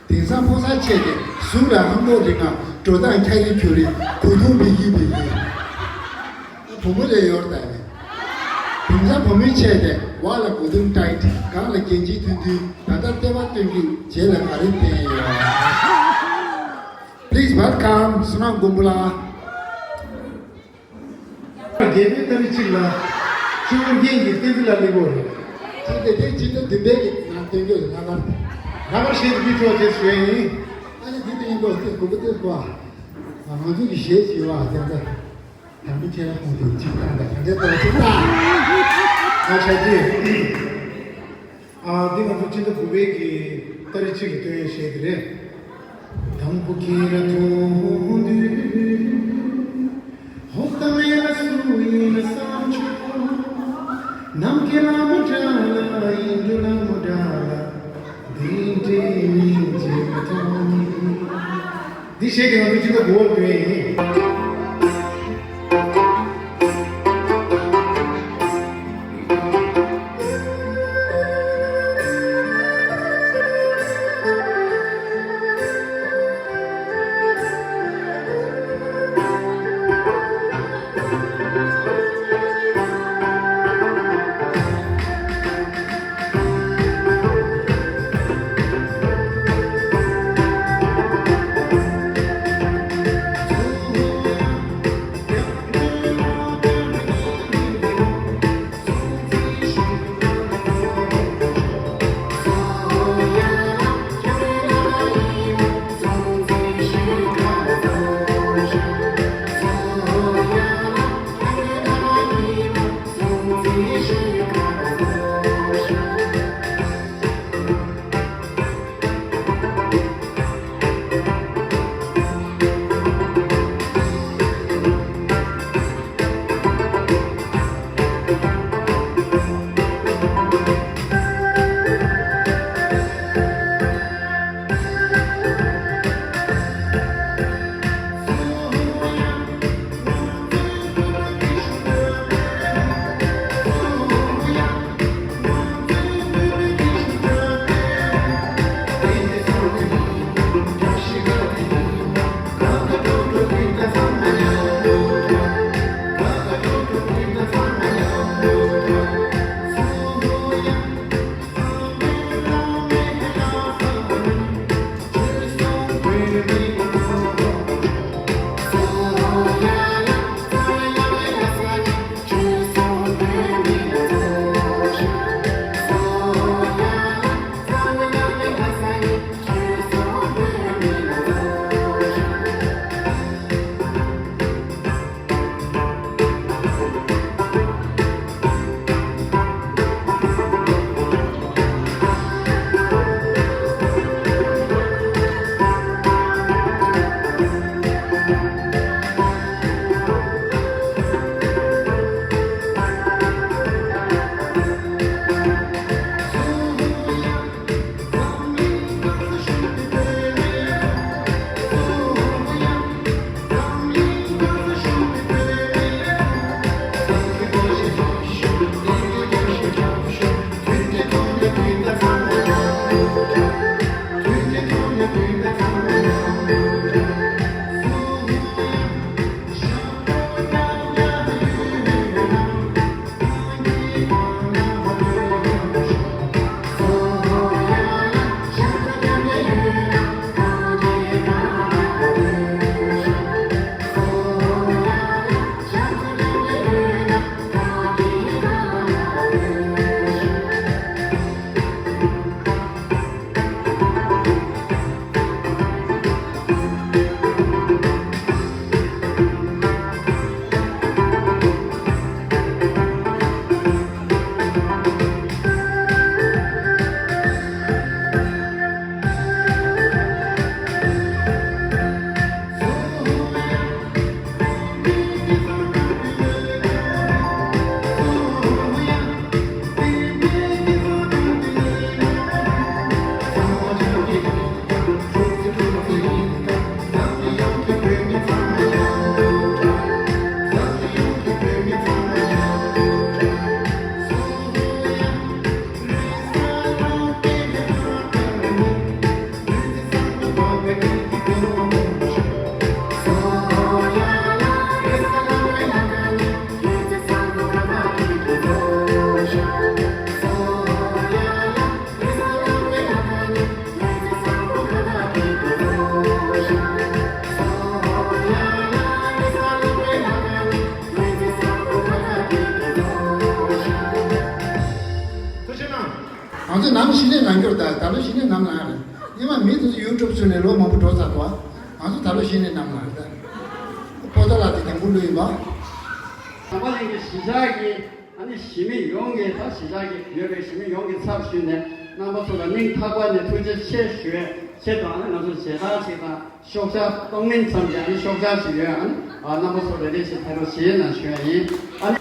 དེང་སང་ཕོ་གསར་ཆས་ཏེ་གཟུགས་ལ་ཧམ་ཐོག་རིག་ན་འགྲོ་སྟངས་འཁྱག་རི་འཁྱོག་རི་གོས་ཐུང་མི་གི་མི་གི། བུ་མོ་ལས་ཡོར་ད་ནི། དེང་སང་བུ་མོའི་ཆས་ཏེ་བ་ལ་གོས་ཐུང་ཊའིཊ། སྒང་ལ་གྱོན་ཆས་ཐུང་ཐུང་། ད་ལྟ་ལྟེ་བ་སྟོན་གྱི་རྗེས་ལ་ག་རེ་བསྟན་ཡོད། Please welcome Sunam Gumbula. རྒྱལ་པོའི་ཏ་རིག་གཅིག་ལ་ཆུ་བོ་རྒྱན་གྱི་བསྟན་འཛིན་ལ་སླེབས་ཡོད་རེད། ཅི་སྟེ་དེ་ཕྱི་ཟླ་བདུན་པའི་ནང་སྟོན་རྒྱུ་ལྷག་དཀར། ལྷག་དཀར་ཞེས་དེའི་ཐོག་དེ་བཟོས་ཡིན། ཨ་ནི་འདི་ལྟ་ཡིན་པ་དེ་དགོན་པ་དེ་གོ། ང་ཚོ་གི་གཞས་ཞེས་པ་དེ་འདྲ། དམ་པའི་ཆོས་ལ་ཁོང་དུ་གཅིག་དང་དང་དེ་འདྲ་ཏོག་ཙམ་ལ། ང་ཆ་རྒྱུས། ཨ། འདི་ང་ཚོ་སྤྱི་ཟླ་དགུ་པའི་གི་ཏ་རིག་གཅིག་གི་སྟོན་ཡས་གཞས་དེ་རེད། དང་པོ་ཁྱེད་རང་མཐོང་དུས། ཧོབ་ཏ་མེ་ལ་སུ་ཡིན་ན་བསམ་བྱུང་། ནམ་མཁའི་ལྷ་མོ་འདྲ་ལ་ཡིན་འགྲོ་ལྷ་མོ་འདྲ་ལ། འདི་འདྲའི་སྙིང་རྗེ་མཐོང་ནི། འདི་གཞས་དེ་ང་ཚོ་སྤྱི་ཟླ་དགུ་པར་བཏོན་ཡིན། ང་ཚོ་ནམ་ཞིག་ནས་ནམ་འགྱུར་ད་ད་ལོ་ཞིག་ནས་ནམ་ལངས་རེད། སྔོན་མ་མི་དེ་ཚོ་ཡུ་ཊུབ་བཟོས་ནས་ལོ་མང་པོ་འགྲོ་ཚར་འདུག་ང་ཚོ་ད་ལོ་ཞིག་ནས་ནམ་ལངས་རེད་ད། པོ་ཏཱ་ལ་དེ་དང་པོ་བླུགས་ཡིན་པ། བྱམས་པ་གླིང་གི་གཞིས་ཆགས་ཀྱི་ཨ་ནི་གཞིས་མི་ཡོངས་ཀྱི་ད་གཞིས་ཆགས་ཀྱི་ཡོད་པའི་གཞིས་མི་ཡོངས་ཀྱི་ཚབ་ཞུས་ནས་རྣམ་པ་ཚོ་ལ་སྙིང་ཐག་པ་ནས་ཐུགས་རྗེ་ཆེ་ཞུ་ཡས་ཆེད་དུ་ཨ་ནི་ང་ཚོ་མཇལ་དར་ཅིག་དང་། ཤོག་བྱང་གཏོང་མིན་ཙམ་གྱི་ཨ་ནི་ཤོག་བྱང་ཞིག་ཡོད། ཨ་ནི་ཨ་རྣམ་པ་ཚོ་ལ་རེ་ཞིག་ཕེབས་རོགས་ཞེས་ན་ཞུ་ཡ་ཡིན། ཨ་ནི།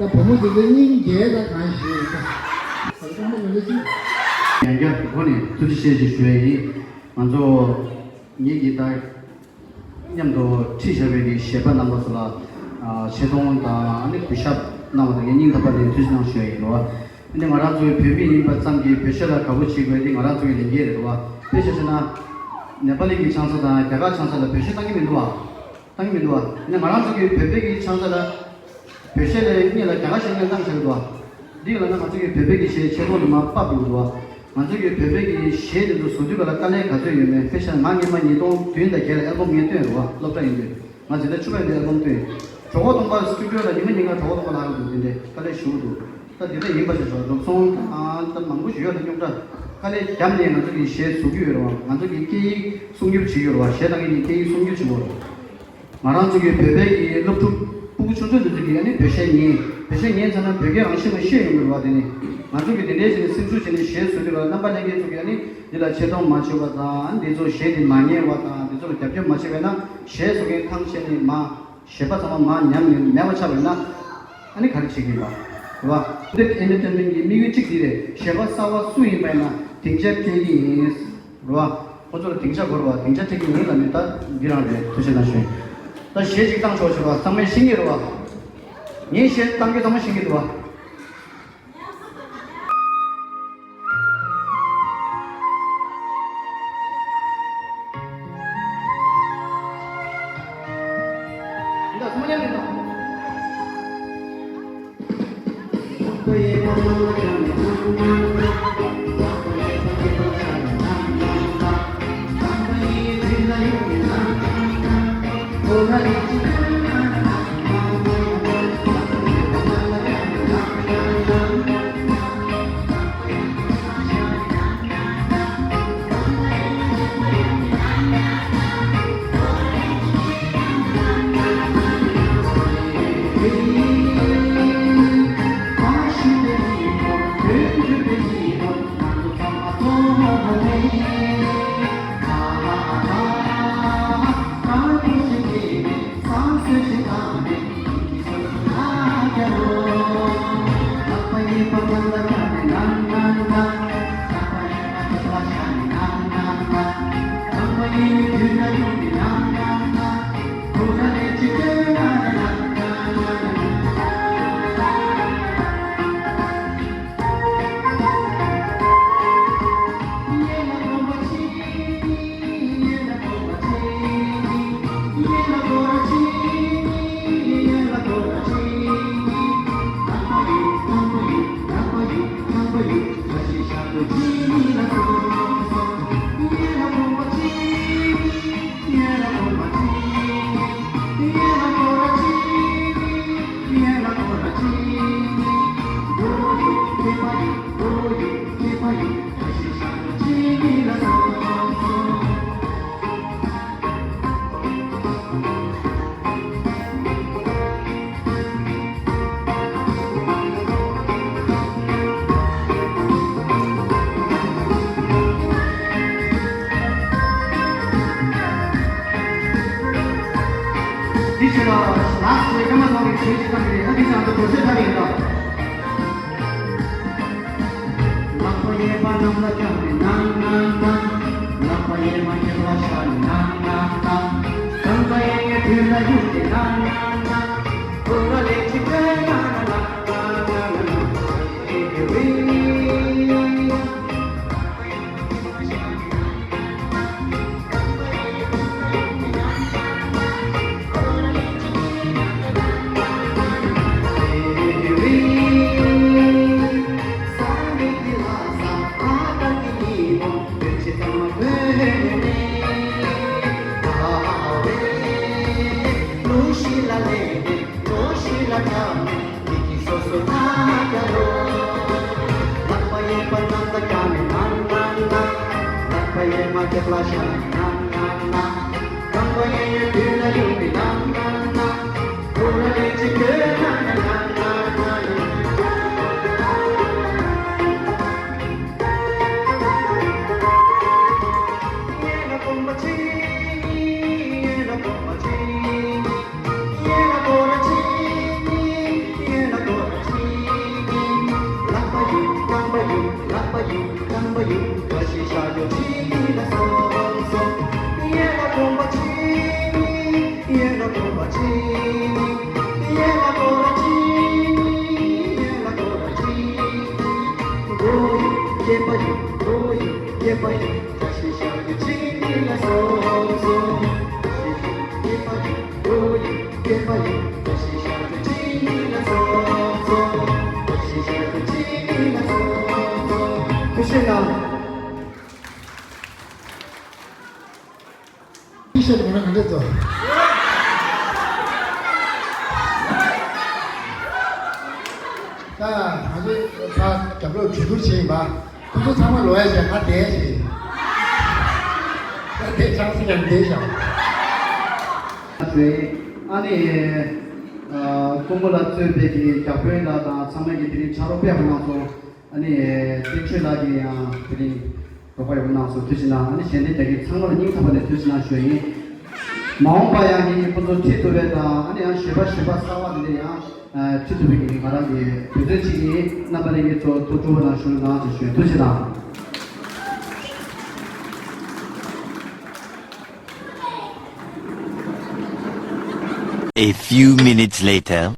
ད་བུ་མོ་དེ་ཚོ་སྙིང་རྗེ་ད་གང་ཞིག་ཡོད་ད། ཡང་བསྐྱར་སྒོ་ནས་ཐུགས་རྗེ་ཆེ་ཞེས་ཞུ་ཡ་ཡིན། ང་ཚོ་ངེད་ཀྱི་ད། མཉམ་དུ་ཁྲིད་བཞག་པའི་གི་གཞས་པ་རྣམ་པ་ཚོ་ལ་ཆེ་མཐོང་དང་ཨ་ནི་གུས་ཞབས་གནང་བ་དང་ངས་སྙིང་ཐག་པ་ནས་ཐུགས་རྗེ་གནང་ཞུ་ཡ་ཡིན་ལོ། ཨ་ནི་ང་རང་ཚོའི་བོད་མི་ཡིན་པ་ཙམ་གྱིས་བོད་གཞས་ལ་དགའ་པོ་བྱེད་དགོས་དེ་ང་རང་ཚོའི་ལས་འགན་རེད་བ། དཔེ་ཆ་བཞག་ན་ནེ་པ་ལི་གི་ཆང་ས་དང་རྒྱ་གར་ཆང་ས་ལ་བོད་གཞས་བཏང་གི་མི་འདུག་བ། བཏང་གི་མི་འདུག་བ། ཨ་ནི་ང་རང་ཚོ་གི་བོད་པའི་གི་ཆང་ས་ལ། བོད་གཞས་ལས་སྔོན་ལ་རྒྱ་གར་གཞས་ལ་བཏང་བཞག་གི་འདུག་བ། འདི་ལ་ན་ང་ཚོ་གི་བོད་པའི་གི་གཞས་ཆེ་མཐོང་ནས་མར་ཕབ་དགོས་འདུག་བ། ང་ཚོ་གི་བོད་པའི་གི་གཞས་དེ་ཚོ་བཟོ་དུས་ག་ལ་དཀའ་ལས་ག་ཚོད་ཡོད་མེད་དཔེ་ཆ་ང་སྔོན་མ་ཉིས་སྟོང་བདུན་དང་བརྒྱད་ལ་ཨལ་བམ་ངས་བཏོན་རེད་བ། སློབ་གྲྭ་ཡིན་དུས་ང་འཛིན་གྲྭ་བཅུ་པ་ཡིན་དུས་ཨལ་བམ་བཏོན། གྲོགས་པོ་སྟོང་པ་སི་ཊུ་ཌི་ཡོ་ལ་ཉི་མ་ཉིན་གང་གྲོགས་པོ་སྟོང་པ་ལྷག་གི་འདུག་དེ་འདྲས་དཀའ་ལས་ཞེ་པོ་འདུག་ད་དེ་འདྲ་ཡིན་པ་ཞིག་རེད། འགྲོ་སོང་དང་ད་མང་པོ་ཞིག་ཡོད་ལ་རྙོག་དྲ་དཀའ་ལས་བརྒྱབ་ནས་ང་ཚོ་གི་གཞས་བཟོ་གི་ཡོད་རེད་བ། ང་ཚོ་གི་སྐད་ཡིག་སྲུང་སྐྱོབ་བྱེད་ཀྱི་ཡོད་རེད་བ། གཞས་བཏང་གི་ནི་སྐད་ཡིག་སྲུང་སྐྱོབ་བྱེད་དགོས་རེད། ང་རང་ཚོ་གི་བོད་པའི་གི་སློབ་ཕྲུག་སྤུ་གུ་ཆུང་ཆུང་འདི་ཚོ་གི་ཨ་ནི་བོད་གཞས་ཉན། བོད་གཞས་ཉན་ཚར་ན་བོད་སྐད་རང་བཞིན་མ་ཤེས་ཡོང་གི་རེད་བ། དེ་ནི་ང་ཚོ་གི་དེ་འདྲའི་ཞིག་ནས་སེམས་ཤུགས་བྱས་ནས་གཞས་བཟོ་དུས་ལ་རྣམ་པ་ལྷན་རྒྱས་ཚོ་གི་ཨ་ནི་འདི་ལ་ཆེ་མཐོང་མ་བྱེད་པ་དང་འདི་ཚོ་གཞས་འདི་མ་ཉན་པ་དང་འདི་ཚོ་ལ་རྒྱབ་སྐྱོར་མ་བྱེད་པ་ན་གཞས་བཟོ་མཁན་ཐང་ཆད་ནས་མ་གཞས་པ་ཚང་མ་མ་ཉམས་ནས་མེད་པ་ཆགས་པ་ཡིན་ན་ཨ་ནི་ག་རེ་བྱེད་ཀྱི་ཡིན་པ་རེད་བ། འདི་ཨེན་ཊར་ཊེན་མེན་གི་དམིགས་ཡུལ་གཅིག་འདི་རེད། གཞས་པ་གསར་བ་སུ་ཡིན་པ་ཡིན་ན་སྡིངས་ཆ་སྤྲད་ཀྱི་ཡིན། རེད་བ། ཁོ་ཚོ་ལ་སྡིངས་ཆ་དགོས་རེད་བ། སྡིངས་ཆ་སྤྲད་ཀྱི་ཡིན་ལབ་ནས་ད་འདི་རང་རེད། ཐུགས་རྗེ་གནང་ཞུ། ད་གཞས་གཅིག་བཏང་ཆོག་ཆོག་རེད་བ། ཚང་མས་ཤེས་ཀྱི་རེད་བ། ངའི་གཞས་བཏང་རྒྱུ་ཚང་མ་ཤེས་ཀྱི་འདུག་བ། འདི་ཚང་མ་ཉན་ནས་ད། ལགས་སོ། སྐར་མ་ཐོག་ནས་གྲོས་ཆོད་བཏང་ནས་ཨ་ཁུ་ཅག་ཏུ་བོད་ཆོས་ལྟ་བ་ཡིན་ལ། ལག་པ་གཡས་པ་གནམ་ལ་བརྐྱངས་ནས་ན་ན་ན། ལག་པ་གཡས་མ་ཁྱེད་ལ་ཤར་ནས་ན་ན་ན། རྐང་པ་གཡས་གཡོན་དུས་ལ་གཡུག་ནས་ན་ན་ན། ཕོ་བ་ལས་ཅི་བོས་ན་ན་ན་ན་ན་ན། ཐུགས་རྗེ་གནང་། ཤེས་མི་འདུག་ག་འདྲ་འདུག་ད་ང་ཚོས་ད་རྒྱབ་ལོགས་གྲོས་བསྡུར་བྱས་ཡིན་པ། ཁོ་ཚོ་ཚང་མ་ལོག་ཡ་བྱས་ང་བསྡད་ཤིག་ད་བསྡད་ཆང་སི་ཀྱང་བསྡད་བཞག་ཨ་ནི། ཀོང་པོ་ལ་གཙོས་པའི་གི་རྒྱ་དཔོན་ལགས་དང་ཚང་མས་ཀྱི་དེ་རིང་ཕྱག་རོགས་དཔེ་ཡག་པོ་གནང་སོང་། ཨ་ནི། བསྟན་ཆོས་ལགས་ཀྱིས་ཡང་དེ་རིང་རོགས་པ་ཡོང་གནང་སོང་། ཐུགས་རྗེ་གནང་། ཨ་ནི་ཞལ་འདེབས་རྒྱག་མཁན་ཚང་མ་ལ་སྙིང་ཐག་པ་ནས་ཐུགས་རྗེ་གནང་ཞུ་ཡ་ཡིན། མ་འོངས་པ་ཡང་ངས་ཁོ་ཚོ་ཁྲིད་ཐུབ་པའི་དང་ཨ་ནི་ཡང་གཞོན་པ་གཞོན་པ་གསར་པ་དེ་འདྲ་ཡང་ཁྲིད་ཐུབ་པའི་གི་ང་རང་གི་འབད་བརྩོན་བྱེད་ཀྱི་ཡིན། རྣམ་པ་ལྷན་རྒྱས་ཚོ་ཐུགས་སྤྲོ་བོ་དང་ཞུ་གནང་ཞེས་ཞུ། ཐུགས་རྗེ་གནང་། A few minutes later.